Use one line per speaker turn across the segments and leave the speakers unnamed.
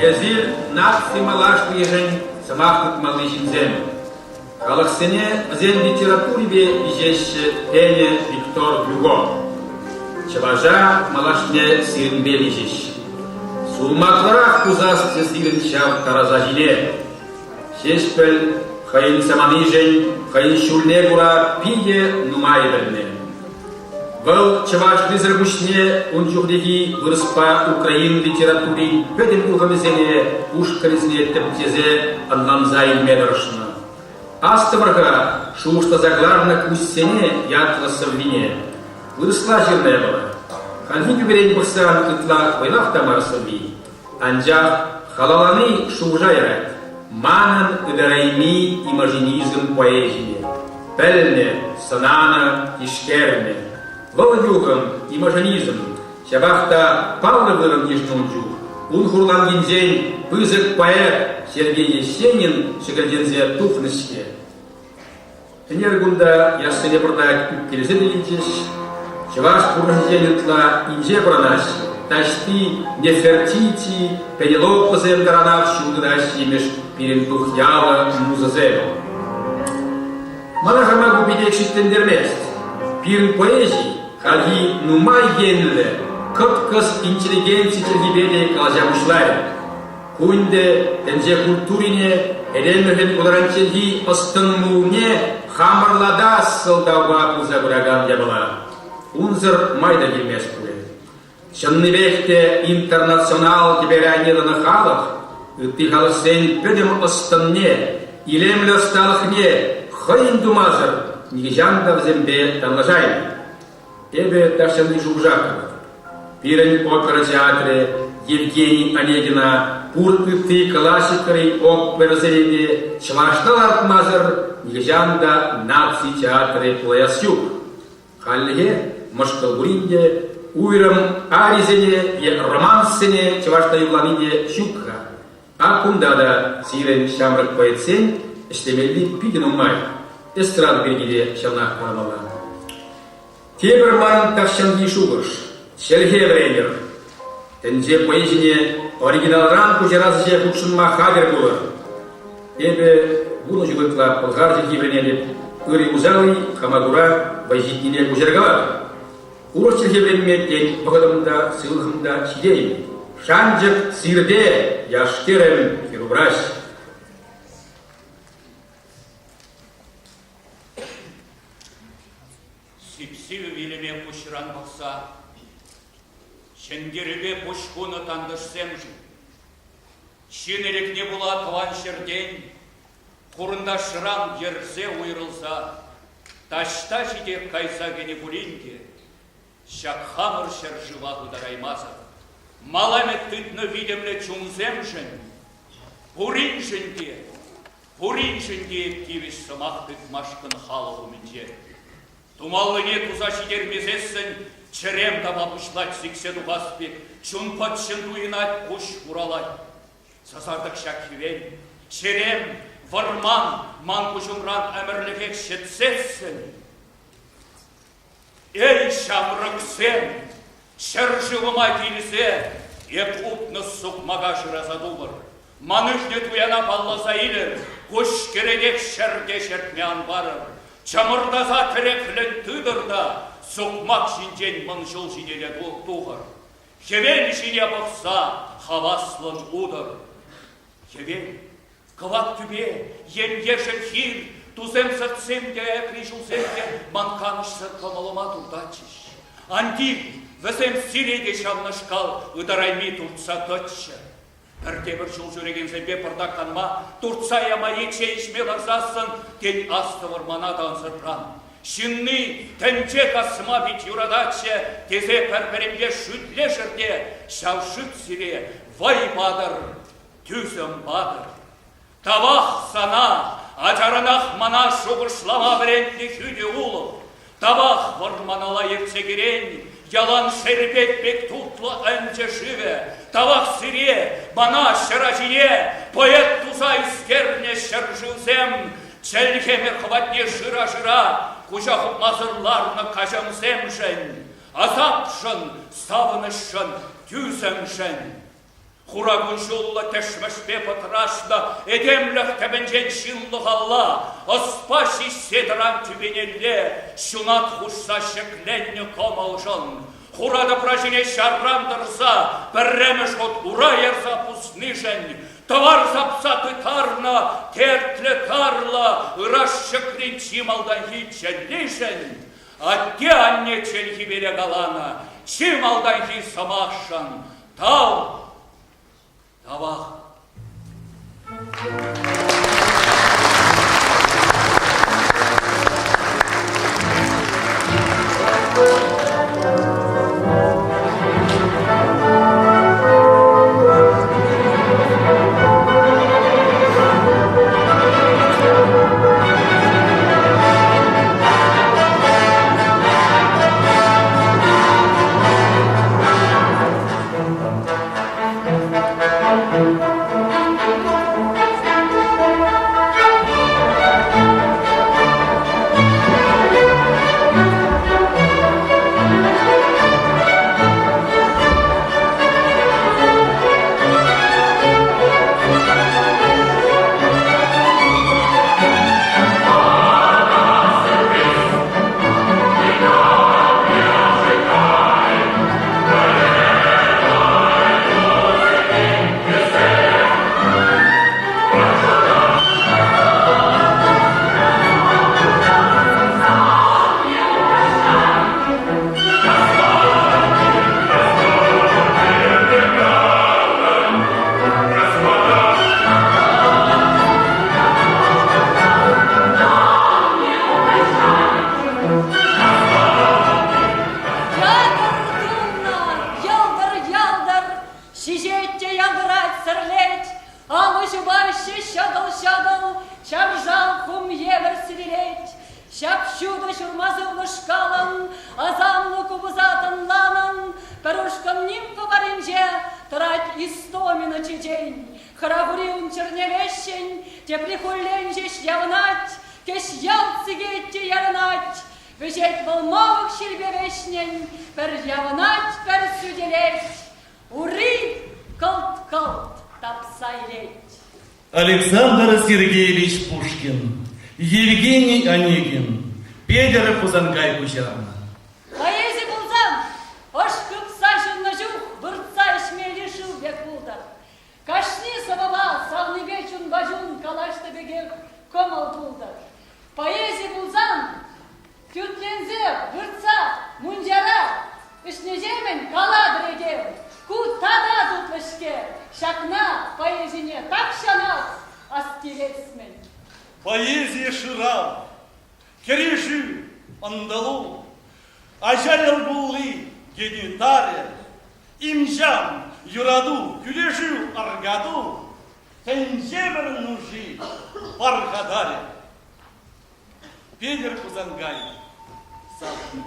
Эсир наци малашлӑхӗшӗн сӑмах тытмалли ҫынсем. Халӑхсене вӗсен литературипе виҫеҫҫӗ, тенӗ Виктор Гюго. Чӑваша малашне сирӗнпе виҫӗҫ. Сулмаклӑрах пусасчӗ сирӗн ҫав тараса ҫине. Ҫеҫпӗл хӑйӗн саманишӗн, хӑйӗн ҫулне кура питӗ нумай пӗлнӗ. Вӑл чӑвашлисӗр пуҫне ун чухнехи вырӑспа украин литературин пӗтӗм юхӑмӗсене, ушкӑнӗсене тӗпчесе ӑнланса илме тӑрӑшнӑ. Астӑвӑр-ха шухӑшласа кӑларнӑ куҫсене ятлӑ сӑввине. Вырӑсла ҫырнӑ япала. Хальхи тӳперен пӑхсан ытла вӑйлах та мар сӑвви. Анчах халалани шухӑша ярать. Манӑн ытарайми имажинизм поэзийӗ. Пӗлнӗ, сӑнанӑ, тишкернӗ. Вӑл юхӑм, имажинизм, ҫапах та паллӑ вырӑн йышӑннӑ ун чух. Ун хурланкинчен пысӑк поэт Сергей Есенин шӗкӗлченсе тухнӑ-ҫке. Ӗнер кунта яшсене пӑртак ӳпкелесе те илчӗҫ. Чӑваш пурнӑҫӗнчен ытла инҫе пӑрӑнаҫҫӗ. Таҫти Нефертити, Пенелопӑсем таранах ҫул тытаҫҫӗ имӗш пирӗн тухьяллӑ музӑсем. Мана хама ку питех шиклентермест. Пирӗн поэзи хальхи нумай енлӗ, кӑткӑс интеллигенци чӗлхипе те калаҫа пуҫларӗ. Ку ӗнтӗ тӗнче культурине, этемлӗхӗн куларанчченхи ӑс-тӑн-мулне хамӑрлатас сӑлтавпа пулса пыракан япала. Унсӑр май та килмест пулӗ. Чӑннипех те интернационал тӗпеле айне тӑнӑ халӑх ытти халӑхсен пӗтӗм ӑс-тӑнне, илемлӗ ӑсталӑхне хӑйӗн тумасӑр нихӑҫан та вӗсемпе танлашаймӗ. Эпӗ тахҫанхи шухӑша кӑларӑп. Пирӗн опера театрӗ Евгений Онегина пур ытти классикӑри оперӑсене те чӑвашла лартмасӑр нихӑҫан та наци театрӗ пулаяс ҫук. Хальлӗхе мӑшкӑл пулин те уйрӑм арисене е романссене чӑвашла юрлани те ҫук-ха. Ак кунта та сирӗн ҫамрӑк поэтсен ӗҫлемелли питӗ нумай. Эстрада пирки те ҫавнах каламалла. Тепӗр манӑн тахҫанхи шухӑш чӗлхе вӗрентӗр. Тӗнче поэзине оригиналран куҫарас ӗҫе хутшӑнма хатӗр пулӑр. Эпӗ вунӑ ҫул ытла пӑлхар чӗлхи вӗренетӗп, ырри усал-и хама кура вӑй ҫитнине куҫаркалатӑп. Урӑх чӗлхе вӗренме, тен, вӑхӑтӑм та, сывлӑхӑм та ҫитеймӗ. Шанчӑк сирте, яш-кӗрӗм, хӗр-упраҫ.
Сип-сивӗ вилӗме куҫран пӑхса ҫӗнтерӳпе пуҫ хунӑ тантӑшсемшӗн ҫын ирӗкне пула тӑван ҫӗртен хурӑнташран йӗрсе уйрӑлса таҫта ҫитех кайса кӗнӗ пулин те ҫак хамӑр ҫӗршыва ытараймасӑр мал ӗмӗт тытнӑ витӗмлӗ чунсемшӗн пуриншӗн те Пуриншӗн те тивӗҫ сӑмах тытмашкӑн халӑх умӗнче. Тумаллине туса ҫитермесессӗн чӗрем тапа пуҫлать сиксе тухас пек, чун пӑччӑн туйӑнать, куҫ хуралать. Сасартӑк ҫак хӗвел, чӗрем, вӑрман ман куҫӑмран ӗмӗрлӗхех ҫӗтсессӗн, Эй, ҫамрӑксем, ҫӗршывӑма килсе эп утнӑ сукмака шыраса тупӑр. Ман ӳкнӗ туяна палласа илӗр, куҫ кӗретех ҫӗрте ҫӗртме ан парӑр. Чӑмӑртаса тӗреклӗн тытӑр та сукмак ҫинчен мӑн ҫул ҫинелле тухӑр. Хӗвел ҫине пӑхса хаваслӑн утӑр. Хӗвел Кӑвак тӳпе, ем-ешӗл хир, тусем-сӑртсем те, аякри ҫулсем те ман канӑҫсӑр кӑмӑлӑма туртатчӗҫ. Ан тив, вӗсем сире те ҫавнашкал ытарайми туртса тӑччӑр. Пӗр-тепӗр ҫул ҫӳрекенсемпе пӑртак канма, туртса яма е чей ӗҫме ларсассӑн, тен, астӑвӑр мана та ӑнсӑртран. Ҫынни тӗнче касма пит юрататчӗ тесе пӗр-пӗринпе шӳтлешӗр те ҫав шӳт сире вӑй патӑр, Тӳсӗм патӑр. Тавах сана, ачаранах мана шухӑшлама вӗрентнӗ хӳтӗ улӑх. Тавах вӑрманалла ертсе кӗрен ялан шерпет пек тутлӑ ӗнчӗ шывӗ. Тавах сире, мана, ҫӗр ачине, поэт туса ӳстернӗ ҫӗршывсем чӗлхемӗр хӑватне шыра-шыра куҫа хупмасӑр ларнӑ каҫамсемшӗн, асапшӑн, савӑнӑҫшӑн, тӳсӗмшӗн. Хура кун-ҫуллӑ тӗшмӗшпе пӑтрашнӑ этемлӗх тӗпӗнчен ҫынлӑхалла, ӑспа ҫиҫсе тӑран тӳпенелле ҫунат хушса ҫӗкленнӗ кӑмӑлшӑн, хура тӑпра ҫине ҫарран тӑрса пӗрремӗш хут ура ярса пуснишӗн, тӑвар сапса тытарнӑ тертлӗ тарлӑ ыраш ҫӑкрин чи малтанхи чӗллишӗн, атте-анне чӗлхипеле каланӑ чи малтанхи сӑмахшӑн Тав! Тавах!
Ятӑр туннӑ, йӑлтӑр-ялтӑр, ҫиҫет те янӑрать, сӗрлет, алӑ ҫупаҫҫӗ ҫӑтӑл-ҫӑтӑл, чаршав хум евӗр сирӗлет. Ҫап-ҫутӑ ҫурма сывлӑш калӑн, асамлӑ купӑса тӑнланӑн, пӗр ушкӑн нимфа варринче тӑрать Истомина чечен. Хӑрах ури ун чӗрне вӗҫҫӗн, тепри хуллен ҫеҫ явӑнать, кӗҫ ялт сикет те ярӑнать. Вӗҫет вӑл мамӑк ҫилпе вӗҫнӗн, пӗр явӑнать, пӗр сӳтӗлет, ури кӑлт-кӑлт тапса илет.
Александр Сергеевич Пушкин, Евгений Онегин, Петӗр Хусанкай куҫарнӑ.
Поэзи пулсан, ӑш хыпса ҫуннӑ чух выртса ӗҫмелли шыв пек пултӑр. Кашни сӑвӑпа савнипе чунпа чун калаҫнӑ пекех кӑмӑл пултӑр. Поэзи пулсан, тӳртленсе выртса мунчара ӗҫнӗҫемӗн калатӑр этем, ку тата тутлӑ-ҫке, ҫакна поэзине тахҫанах астивес-мӗн.
Поэзие шырав, кӗрешӳ, ӑнтӑлу, ача йӑл кулли, гени тарӗ, Имҫам, юрату, кӳлешӳ, аркату, тӗнче пӗр нуши, пархатарӗ. Петӗр Хусанкай, савни.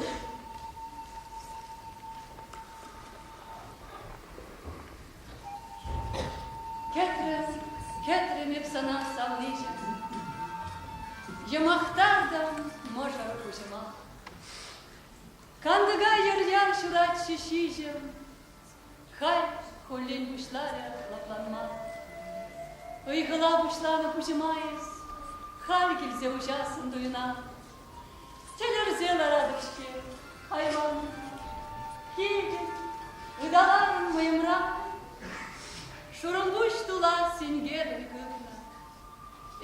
Кӗтрӗм, кӗтрӗм эп сана, савниҫӗм, Йӑмӑхтартӑм мӑшӑр пуҫӑма. Кантӑка йӑр-яр ҫуратчӗ ҫиҫӗм, Халь хуллен пуҫларӗ лӑпланма. Ыйхӑла пуҫланӑ пуҫӑма эс Халь килсе уҫассӑн туйӑна. Тӗлӗрсе ларатӑп-ҫке, айван. Килтӗн, ыталарӑн мӑйӑмра. Шурӑмпуҫ тула синкерӗн хыпнӑ.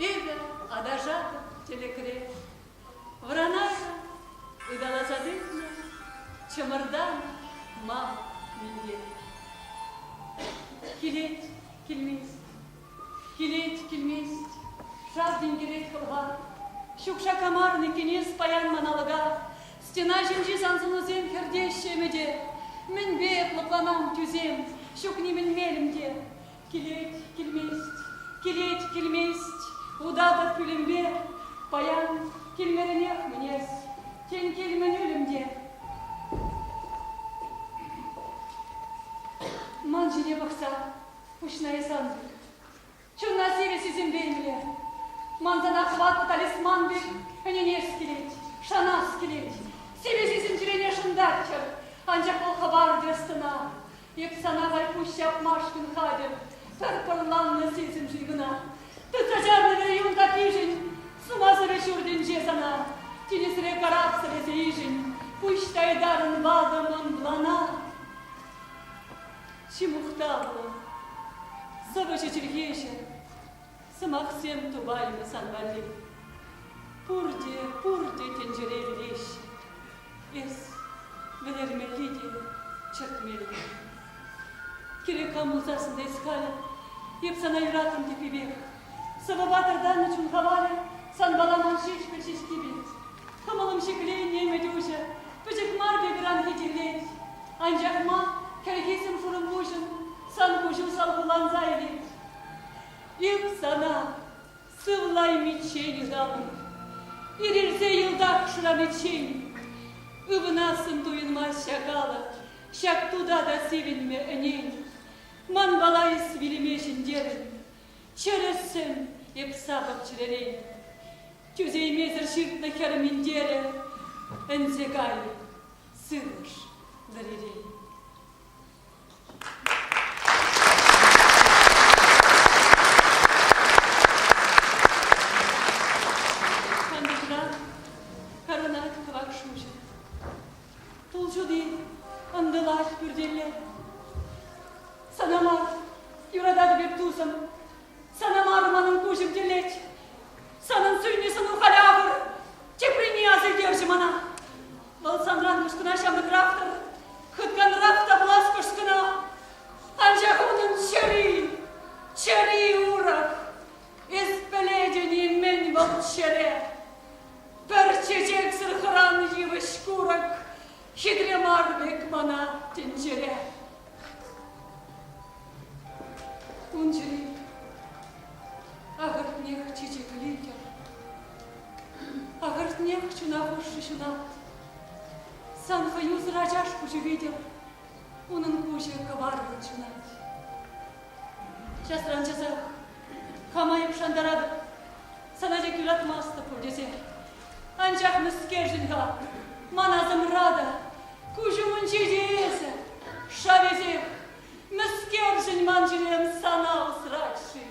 Эпӗ аташатӑп тӗлӗкре. Вӑранайрӑм, ыталаса тытнӑ, чӑмӑртанӑ мамӑк минтер. Килет, килмест, килет, килмест, шав тинкерет хӑлха. Ҫук шаккамарӑн иккен эс паян ман алӑка. Стена ҫинчи сан сӑнусем хӗртеҫҫӗ ӗмӗте. Мӗнпе эп лӑпланам, тӳсем, ҫук нимӗн мелӗм те. Килет, килмест, килет, килмест, утатӑп пӳлӗмпе. Паян килмерӗнех мӗн эс, тен, килмӗн ӳлӗм те. Ман ҫине пӑхса пуҫна эс ан тыт. Чунна сивӗ сисӗмпе имле. Ман сана хӑватлӑ талисман пек ӗненес килет, шанас килет. Сивӗ сисӗм чӗрене шӑнтарччӑр, анчах вӑл хӑпартӗ ӑс-тӑна. Эп сана халь пуҫ ҫапмашкӑн хатӗр, пӗр пӑрланнӑ сисӗмшӗн кӑна. Тытса чарнӑ вӗри юн таппишӗн, сума сӑрӗ ҫуртӗнче сана, тинӗсре карап сӗресе ишӗн, пуҫ тайтарӑн ватӑ Монблана. Чи мухтавлӑ сӑвӑҫӑ-чӗлхеҫӗ, сӑмахсем тупаймӗ сан валли. Пурте, пурте тӗнчере вилеҫҫӗ. Эс вӗлермелли те чӗртмелли. Кирек кам пулсассӑн та эс халӗ, эп сана юратрӑм тӗппипех. Сӑвӑпа тӑртаннӑ чун хавалӗ санпала ман ҫеҫпӗл ҫеҫки пек. Кӑмӑлӑм ҫӗкленнӗ ӗмӗт уҫӑ, пӗчӗк мар пек ыранхи тивлет. Анчах ма кӗрхи сӗм шурӑмпуҫӑн сан куҫу салхуланса илет. Эп сана Сывлаймиччен ыталӑн, ирӗлсе йӑлтах шӑраниччен ывӑнассӑн туйӑнмасть ҫак алӑк, ҫак тута та сивӗнмӗ ӗнен. Манпала эс вилӗме ҫӗнтерӗн, чӗрӗссӗм эп савӑк чӗререн. Тӳсеймесӗр ҫыртнӑ хӗр минтерӗ ӗнсе кайӗ сывлӑш вӗререн. Кантӑкран карӑнать кӑвак шуҫӑ. Тул ҫути ӑнтӑлать пӳртелле. Сана мар, юрататӑп эп тусӑм. Сана мар манӑн куҫӑм тӗллет. Санӑн сӳннӗ сӑну халь ахӑр. Теприне аса илтерчӗ мана. Вӑл санран кӑшкӑна ҫамрӑкрах-тӑр, хытканрах та пулас кӑшкӑна. Анчах унӑн чӗри, чӗри урӑх. Эс пӗлетӗн-и мӗн вӑл чӗре? Пӗр чечексӗр хӑран йывӑҫ-курӑк хитре мар пек мана тӗнчере. Ун чӗри ахӑртнех чечеклетӗр. Ахӑртнех чуна хушши ҫунат. Сан хӑюсӑр ачаш куҫӗ витӗр унӑн куҫӗ кӑварлӑн ҫунать. Часран часах хама эп шантаратӑп, сана тек юратмастӑп пуль тесе. Анчах мӗскершӗн-ха ман асӑмра та, куҫ умӗнче те эсӗ, шав эсех, мӗскершӗн ман чӗрем сана усрать-ши?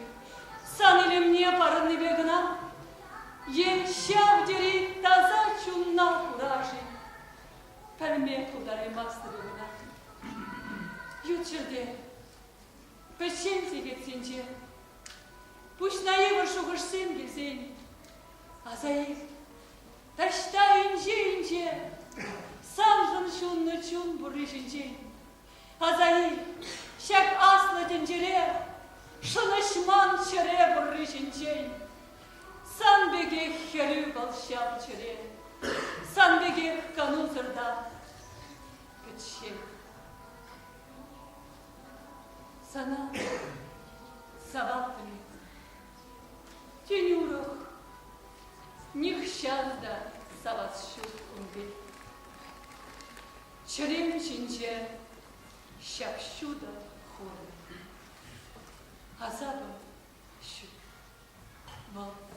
Сан илемне парӑннипе кӑна Е ҫав тери таса чунна кура-ши? Пӗлме пултараймастӑп ӑна. Ют ҫӗрте, пӗччен сехетсенче, пуҫна йывӑр шухӑшсем килсен, аса ил, таҫта инҫе-инҫе саншӑн ҫуннӑ чун пурри ҫинчен. Аса ил, ҫак аслӑ тӗнчере шӑнӑҫман чӗре пурри ҫинчен. Сан пекех хӗрӳ вӑл ҫав чӗре, сан пекех канусӑр та пӗччен. Сана саваттӑм эп, тен урӑх нихҫан та савас ҫук ун пек. Чӗрем ҫинче ҫап-ҫутӑ хурӑн, асапӑм ҫук вӑл.